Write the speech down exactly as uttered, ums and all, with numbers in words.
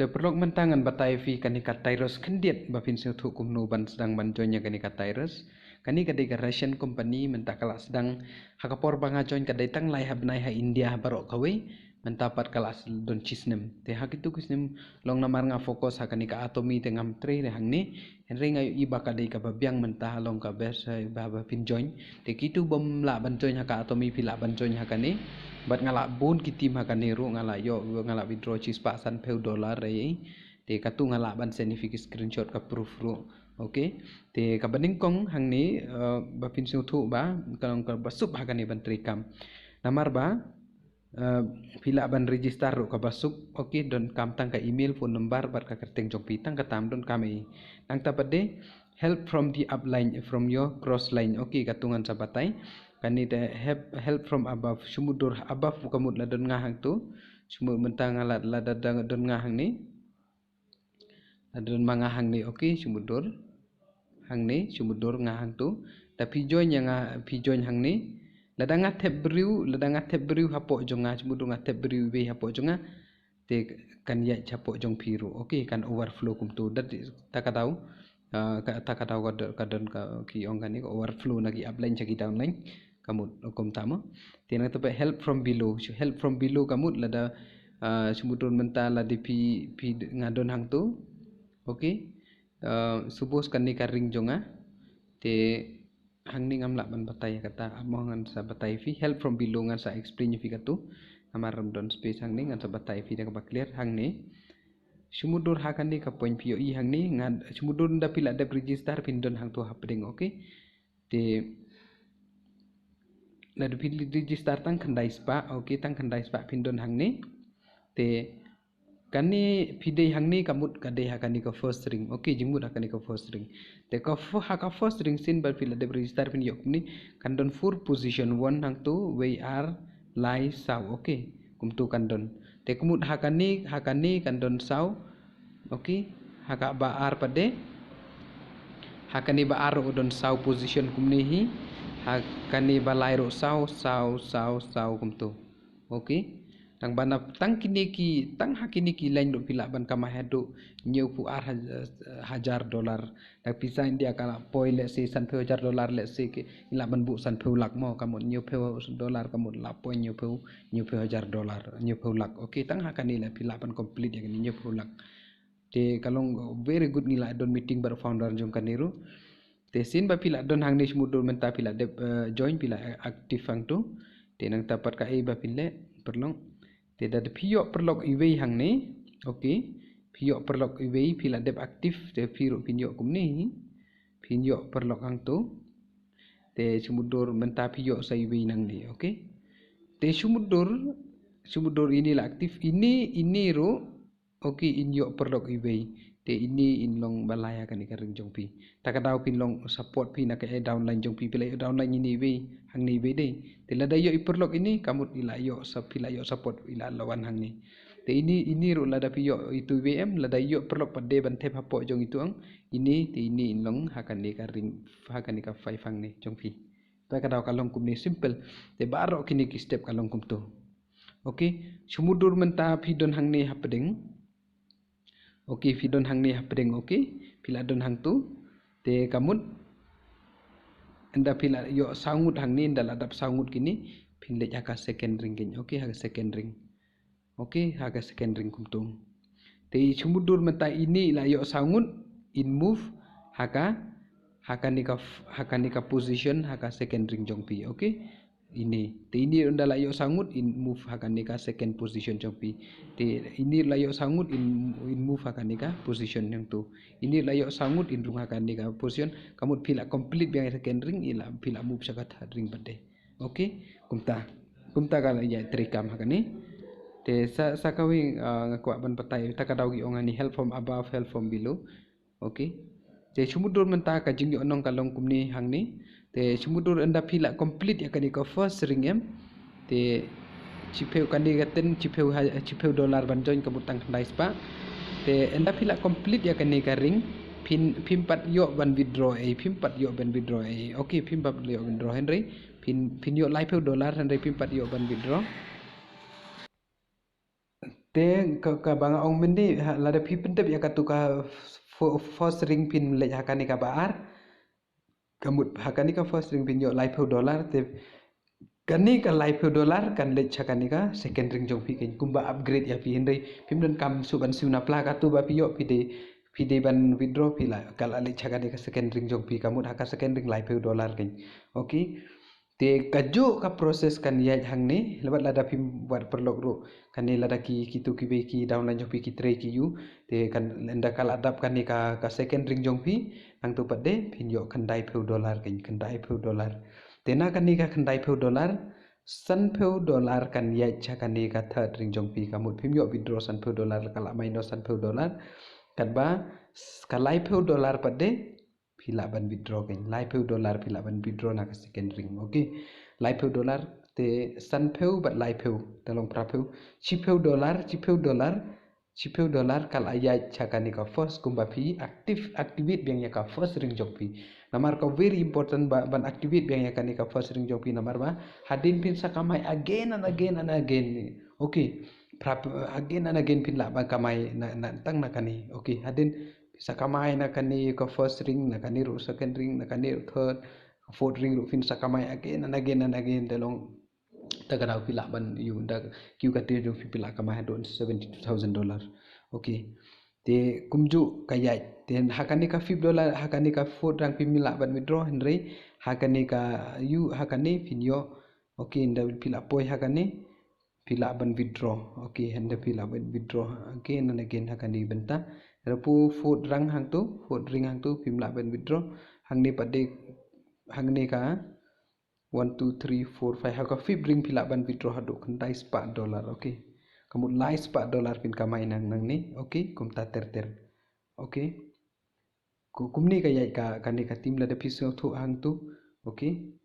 Te paralok, mynta ngan batai phi kane ka Tirus khyndiat ba phin sngewthuh kumno ban sdang ban join ïa kane ka Tirus. Kane ka dei ka Russian company, mynta ka la sdang ha ka por ba nga join ka dei tang lai ha bnai ha India baroh kawei. Mynta pat ka la don shisnem. Te ha kitu ki snem long namar nga focus ha kane ka Atomy te ngam trei re hangne. Hynrei nga ïohi ba ka dei kaba biang, mynta long ka best, eh, ba, ba phin join. Te kitu bym lah ban join ha ka Atomy phi lah ban join ha kane. Bad nga la bun ki team ha kane ruh, nga la ïoh, nga la withdraw shispah sanphew dollar ei. Te katu nga lah ban send ïa phi ki screenshot ka proof ruh. Okay. Te kaba nyngkong hangne, eh, ba phin sngewthuh ba ka long kaba suk ha kane ban trei kam. Namar ba, eh, phi lah ban register ruh kaba suk. Okay, donkam tang ka email, phone number bad ka kyrteng jong phi, tang kata, ym donkam ei. Nangta pat de help from the upline, from your cross line. Okay, katu ngan sa batai. Kane de help, help from above. Shu mutdur above, ka mut la don nga hangtu. Shu mut mynta nga la, la da, da don nga hangne. La don ma nga hangne, okay, shu mutdur. Hangne, shu mutdur nga hangtu. Da phi join ïa nga, phi join hangne. Lada nga thep briew, lada nga thep briew hapoh jong nga, shu mutdur nga thep briew iwei hapoh jong nga. Te kan ïaid hapoh jong phi ruh. Okay, kan overflow kumtu. Da ta ka daw, ah, ka, ta ka daw ka don, ka don ka, ki ong kane ka overflow na ki upline sha ki downline. Ka mut kumta mo. Te nangta pat help from below. Shu help from below ka mut lada, ah, shu mutdur mynta lada phi, phi nga don hangtu. Okay. Ah, suppose kane ka ring jong nga. Te hangne ngam lah ban batai kata, amo ngan sa batai phi. Help from below ngan sa explain phi katu. Namar ym don space hangne, ngan sa batai phi da kaba clear hangne. Shu mutdur ha kane ka point phi ïohi hangne, ngan shu mutdur ynda phi la dep register phin don hangtu hapdeng, okay. Te lada phi register tang khyndai spah, okay, tang khyndai spah phin don hangne. Te kane phi dei hangne ka mut ka dei ha kane ka first ring. Okay, jingmut ha kane ka first ring. Te ka fir-, ha ka first ring sien ba phi la dep register phin ïoh kumne, kan don four position, one hangtu, wei ar, lai, saw. Okay, kumtu kan don. Te ka mut ha kane, ha kane kan don saw. Okay, ha kaba ar pat de. Ha kane ba ar ruh don saw position kumne hi. Ha kane ba lai ruh saw, saw, saw, saw kumtu. Okay. Tang ba na, tang kine ki, tang ha kine ki line ruh phi lah ban kamai haduh hynñiewphew ar haj-, hajar dollar. Da pisa India ka lah poi, let's say, sanphew hajar dollar, let's say, ki lah ban buh sanphew lak mo, ka mut hynñiewphew dollar ka mut lah poi hynñiewphew, hynñiewphew hajar dollar, hynñiewphew lak. Okay, tang ha kane lah phi lah ban complete ïa kane hynñiewphew lak. Te ka long very good, ngi la don meeting bad founder jong kane ruh. Te sien ba phi la don hangne, shu mutdur mynta phi la dep, eh, join, phi la active hangtu. Te nangta pat kaei ba phin leh paralok. Te da phi ïoh paralok iwei hangne. Okay. Phi ïoh paralok iwei, phi la dep active, te phi ruh phin ïoh kumne. Phin ïoh paralok hangtu. Te shu mutdur mynta phi ïoh sa iwei nangne, okay. Te shu mutdur, shu mutdur ine la active, ine, ine ruh. Okay, in ïoh paralok iwei. Te ine in long ba lai ha kane ka ring jong phi. Ta ka daw phin long support phi na ka, eh, downline jong phi, phi la ïoh downline ine iwei, hangne iwei dei. Te lada ïoh i paralok ine, ka mut i la ïoh sa, phi la ïoh support, i la la wan hangne. Te ine, ine ruh lada phi ïoh itu iwei em, lada ïoh paralok pat de ban thep hapoh jong itu ang, ine, te ine in long ha kane ka ring, ha kane ka five hangne jong phi. Ta ka daw ka long kumne, simple. Te baroh kine ki step ka long kumtu. Okay, shu mutdur mynta phi don hangne hapdeng. Okay, phi don hangne hapdeng, okay. Phi la don hangtu. Te ka mut ynda phi la ïoh saw ngut hangne, ynda la dap saw ngut kine, phin leit ha ka second ring keiñ. Okay, ha ka second ring. Okay, ha ka second ring kumtu. Te shu mutdur mynta ine la ïoh saw ngut, in move ha ka, ha kane ka, ha kane ka position, ha ka second ring jong phi. Okay. Ine. Te ine ynda la ïoh saw ngut, in move ha kane ka second position jong phi. Te ine la ïoh saw ngut, in, in move ha kane ka position jong tu. Ine la ïoh saw ngut, in rung ha kane ka position. Ka mut phi la complete biang second ring, i la, phi la move sha ka third ring pat de. Okay, kumta. Kumta ka la ïa trei kam ha kane. Te sa, sa kawei, ah, nga kwah ban batai, ta ka daw ki ong hangne help from above, help from below. Okay. Te shu mutdur mynta ka jingïoh nong ka long kumne hangne. Te shu mutdur ynda phi la complete ïa kane ka first ring em. Te shiphew kane ka ten, shiphew ha-, shiphew dollar ban join ka mut tang khyndai spah. Te ynda phi la complete ïa kane ka ring, phin, phim pat ïoh ban withdraw ei, phim pat ïoh ban withdraw ei. Okay, phim pat ïoh withdraw hynrei phin, phin ïoh laiphew dollar hynrei phim pat ïoh ban withdraw. Te ka, ka ba nga ong mynne, ha, lada phi pyndep ïa katu ka fo-, first ring phin leit ha kane kaba ar. Ka mut ha kane ka first ring phin ïoh laiphew dollar, te kane ka laiphew dollar kan leit ha kane ka second ring jong phi, kan kumba upgrade ïa phi. Hynrei phim donkam shuh ban siew na pla katu ba phi ïoh, phi dei, phi dei ban withdraw, phi la, ka la leit ha kane ka second ring jong phi. Ka mut ha ka second ring laiphew dollar kan. Okay. Te kajuh ka process kan ïaid hangne, lada, lada phim wad paralok ruh. Kane lada ki, kitu kiwei ki downline jong phi ki trei ki ïoh. Te kan, ynda ka la dap kane ka, ka second ring jong phi, nangtu pat de phin ïoh khyndaiphew dollar, kan khyndaiphew dollar. Te na kane ka khyndaiphew dollar, sanphew dollar kan ïaid ha kane ka third ring jong phi. Ka mut phim ïoh withdraw sanphew dollar, ka la minus sanphew dollar. Katba s-, ka laiphew dollar pat de phi lah ban withdraw, kan laiphew dollar phi lah ban withdraw na ka second ring. Okay. Laiphew dollar, te sanphew bad laiphew, te long phraphew. Shiphew dollar, shiphew dollar, shiphew dollar ka la ïaid ha kane ka first, kumba phi active, activate biang ïa ka first ring jong phi. Namar ka very important ba, ban activate biang ïa kane ka first ring jong phi, namar ba hadien phin sa kamai again and again and again. Okay. Phrap-, again and again phin lah ban kamai na, na, tang na kane. Okay. Hadien sa kamai na kane ka first ring, na kane ruh second ring, na kane ruh third, fourth ring ruh phin sa kamai again and again and again. Te long, te ka daw phi lah ban ïoh, da kiew ka tiar jong phi, phi lah kamai haduh seventy two thousand dollar. Okay. Te kumjuh ka ïaid. Te ha kane ka fifth dollar, ha kane ka fourth rang phim lah ban withdraw, hynrei ha kane ka ïoh, ha kane phin ïoh. Okay, ynda phi lah poi ha kane, phi lah ban withdraw. Okay, ynda phi lah ban withdraw again and again ha kane bynta. Rapu fourth rang hangtu, fourth ring hangtu phim lah ban withdraw. Hangne pat de, hangne ka one, two, three, four, five, ha ka fifth ring phi lah ban withdraw haduh khyndai spah dollar. Okay. Ka mut lai spah dollar phin kamai nang, nangne. Okay, kumta ter ter. Okay. Ku-, kumne ka ïaid ka, kane ka team, lada phi sngewthuh hangtu. Okay.